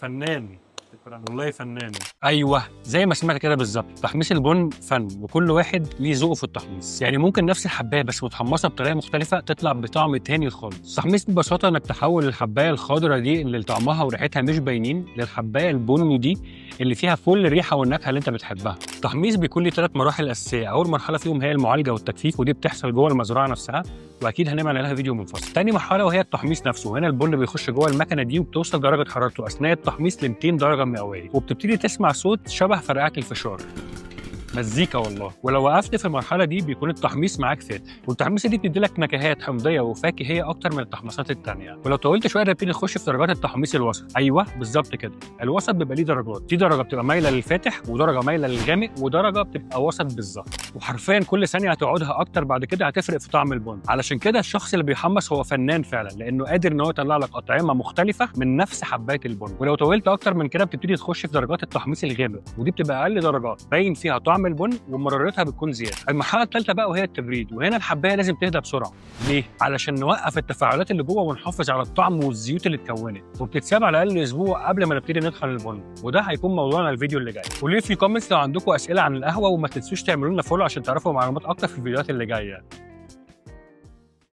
فنان، والله فنان. ايوه، زي ما سمعت كده بالظبط، تحميص البن فن، وكل واحد ليه ذوقه في التحميص. يعني ممكن نفس الحبايه بس متحمصه بطريقة مختلفة تطلع بطعم تاني خالص. التحميص ببساطة انك تحول الحبايه الخضراء دي اللي طعمها وريحتها مش باينين للحبايه البني دي اللي فيها كل الريحة والنكهه اللي انت بتحبها. التحميص بيكون ليه 3 مراحل اساسيه. اول مرحلة فيهم هي المعالجة والتجفيف، ودي بتحصل جوه المزرعة نفسها، واكيد هنعمل عليها فيديو منفصل. تاني مرحلة وهي التحميص نفسه، هنا البن بيخش جوه المكنه دي وبتوصل درجه حرارته اثناء التحميص ل 200 درجه مئوية، وبتبتدي تسمع صوت شبه فرقعه الفشار، مزيكا والله. ولو وقفت في المرحلة دي بيكون التحميص معاك فاتح، والتحميصه دي بتدي لك نكهات حمضيه وفاكهيه اكتر من التحميصات الثانية. ولو طولت شوية تبتدي تخش في درجات التحميص الوسط. ايوه بالظبط كده، الوسط بيبقى ليه درجات، في درجه بتبقى مايلة للفاتح، ودرجة مايلة للغامق، ودرجة بتبقى وسط بالظبط. وحرفيا كل ثانية هتقعدها اكتر بعد كده هتفرق في طعم البن. علشان كده الشخص اللي بيحمص هو فنان فعلا، لانه قادر ان هو يطلع لك اطعمه مختلفة من نفس حبايه البن. ولو طولت اكتر من كده بتبتدي تخش في درجات التحميص الغامق، ودي بتبقى اقل درجات باين فيها طعم البن ومرارتها بتكون زيادة. المرحلة الثالثة بقى وهي التبريد، وهنا الحبايه لازم تهدى بسرعة. ليه؟ علشان نوقف التفاعلات اللي جوه ونحافظ على الطعم والزيوت اللي اتكونت، وبتتساب على الاقل اسبوع قبل ما نبتدي نطحن البن، وده هيكون موضوعنا الفيديو اللي جاي. قولوا لي في ال comments لو عندكم اسئلة عن القهوه، وما تنسوش تعملوا لنا follow عشان تعرفوا معلومات اكتر في الفيديوهات اللي جاية.